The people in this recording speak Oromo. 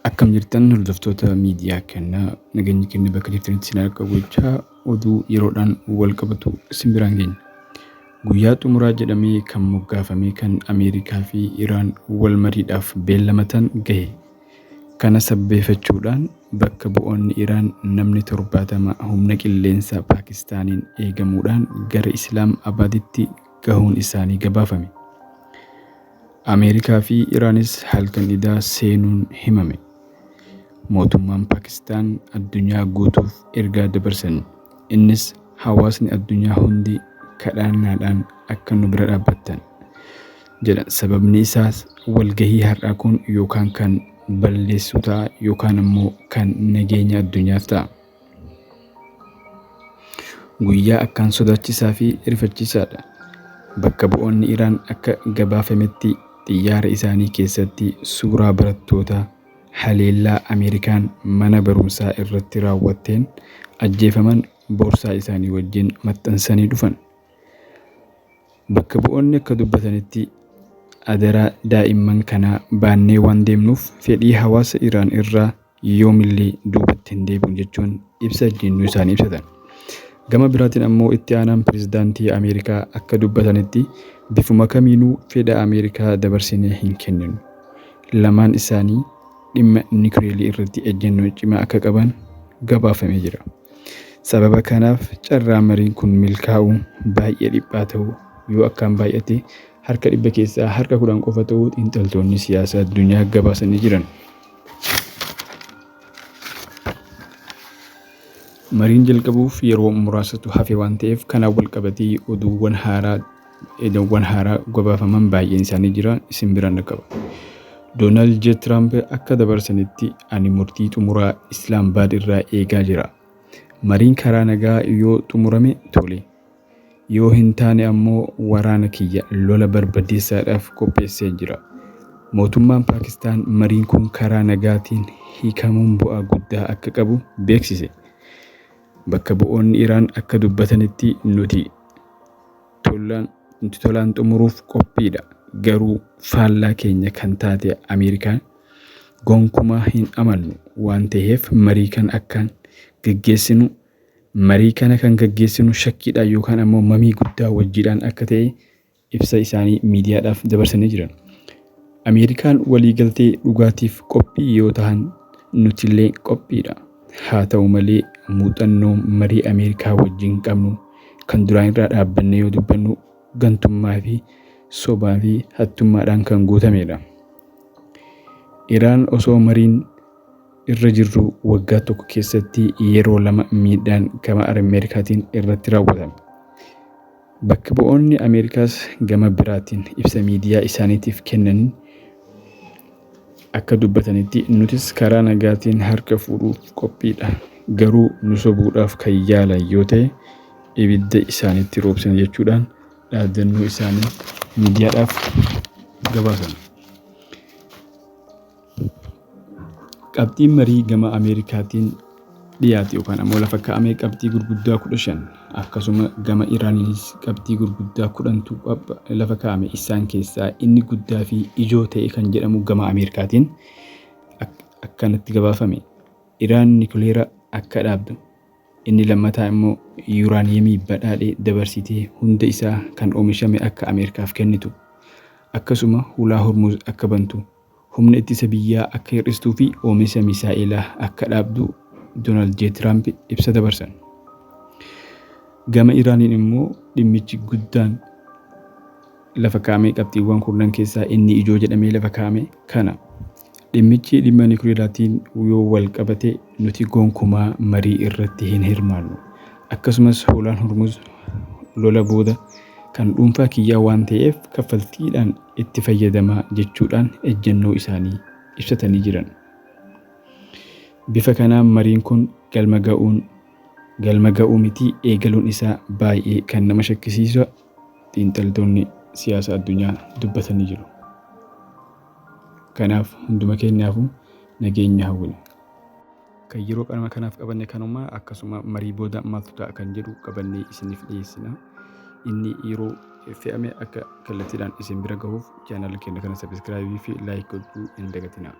Akkam jirtan hordoftoota miidiyaa keenyaa, nageenyi keenya bakka jirtanitti isin haa qabu jechaa, oduu yeroodhaan wal qabatu isin biraan geenya. Guyyaa xumuraa jedhamee kan moggaafame kan Ameerikaa fi Iraan wal mariidhaaf beellamatan gahe. Kana sabbeeffachuudhaan bakka bu'oonni Iraan namni 70 humna qilleensa Paakistaaniin eegamuudhaan gara Islaam Abaaditti gahuun isaanii gabaafame. Ameerikaa fi Iraanis halkan idaa seenuun himame. Mootummaan Paakistaan addunyaa guutuuf ergaa dabarsan. Innis hawaasni addunyaa hundi kadhannaadhaan akka nu bira dhaabbattan jedha. Sababni isaas walgahii har'aa kun yookaan kan balleessu ta'a yookaan ammoo kan nageenya addunyaaf ta'a. Guyyaa akkaan sodaachisaa fi rifachiisaadha. Bakka bu'oonni Iraan akka gabaafametti xiyyaara isaanii keessatti suuraa barattoota haleellaa Ameerikaan mana barumsaa irratti raawwatteen ajjeefaman boorsaa isaanii wajjin maxxansanii dhufan. Bakka bu'oonni akka dubbatanitti adaraa daa'imman kanaa baannee waan deemnuuf fedhii hawaasa Iraan irraa yoomillee duubatti hin deebi'u jechuun ibsa ejjennoo isaanii ibsatan. Gama biraatiin ammoo itti aanaan pirezidaantii Ameerikaa akka dubbatanitti bifuma kamiinuu fedha Ameerikaa dabarsinee hin kenninu. Lamaan isaanii dhimma niwukileerii irratti ejjennoo cimaa akka qaban gabaafamee jira. Sababa kanaaf carraa mariin kun milkaa'uu baay'ee dhiphaa ta'uu, yoo akkaan baay'ate harka 100 keessaa harka 10 qofa ta'uu xiinxaltoonni siyaasaa addunyaa gabaasanii jiran. Mariin jalqabuuf yeroo muraasatu hafe waan ta'eef kanaan wal qabatee oduuwwan haaraa eedoowwan haaraa gabaafaman baay'een isaanii jira, isin biraan dhaqqaba. Doonaald J. Tiraamp akka dabarsanitti ani murtii xumuraa Islaambaad irraa eegaa jira. Mariin karaa nagaa yoo xumurame tole. Yoo hin taane ammoo waraana kiyya lola barbadeessaadhaaf qopheessee jira. Mootummaan Paakistaan mariin kun karaa nagaatiin hiikamuun bu'aa guddaa akka qabu beeksise. Bakka bu'oonni Iraan akka dubbatanitti nuti tolaan xumuruuf qophiidha. Garuu faallaa keenya kan taate Ameerikaan gonkumaa hin amannu waan ta'eef marii kan akkaan gaggeessinu marii kana kan gaggeessinu shakkiidhaan yookaan ammoo mamii guddaa wajjiidhaan akka ta'e ibsa isaanii miidiyaadhaaf dabarsanii jiran. Ameerikaan waliigaltee dhugaatiif qophii yoo tahan nutillee qophiidha. Haa ta'u malee muuxannoo marii Ameerikaa wajjin qabnu kan duraan irraa dhaabbannee yoo dubbannu gantummaa fi sobaa fi hattummaadhaan kan guutamedha. Iraan osoo mariin irra jirru waggaa tokko keessatti yeroo lama miidhaan gama Ameerikaatiin irratti raawwatame. Bakka bu'oonni Ameerikaas gama biraatiin ibsa miidiyaa isaaniitiif kennaniin akka dubbatanitti nutis karaa nagaatiin harka fuudhuuf qophiidha. Garuu nu sobuudhaaf kan yaalan yoo ta'e ibidda isaanitti roobsina jechuudhaan dhaadannoo isaanii miidiyaadhaaf gabaasan. Qabxiin marii gama Ameerikaatiin dhiyaate yookaan ammoo lafa kaa'ame qabxii gurguddaa 15, akkasuma gama Iraaniinis qabxii gurguddaa 10tu lafa kaa'ame. Isaan keessaa inni guddaa fi ijoo ta'e kan jedhamu gama Ameerikaatiin akkanatti gabaafame. Iraan nikuleera akka dhaabdu, inni lammataa immoo yuuraaniyeemii badhaadhe dabarsitee hunda isaa kan oomishame akka Ameerikaaf kennitu, akkasuma hulaa Hormuz akka bantu, humna ittisa biyyaa akka hir'istuu fi oomisha misaa'elaa akka dhaabdu Doonaald J. Tiraamp ibsa dabarsan. Gama Iraaniin immoo dhimmichi guddaan lafa kaa'ame qabxiiwwan kurnan keessaa inni ijoo jedhamee lafa kaa'ame kana. Dhimmichi dhimma nikuleeraatiin yoo wal qabate nuti gonkumaa marii irratti hin hirmaannu. Akkasumas hulaan Hormuz lola booda kan dhuunfaa kiyyaa waan ta'eef kaffaltiidhaan itti fayyadamaa jechuudhaan ejjennoo isaanii ibsatanii jiran. Bifa kanaan mariin kun galma ga'uun galma ga'uu miti eegaluun isaa baay'ee kan nama shakkisiisu xiinxaltoonni siyaasa addunyaa dubbatanii jiru. Kanaaf hunduma keenyaafuu nageenya hawwina. Kan yeroo qanama kanaaf qabanne kanuma, akkasuma marii booda maaltu ta'a kan jedhu qabannee isiniif dhiyeessina. Inni yeroo fe'ame akka kallattiidhaan isin bira gahuuf chaanala keenya kana sabiskiraayibii fi laayik gochuu hin dagatinaa.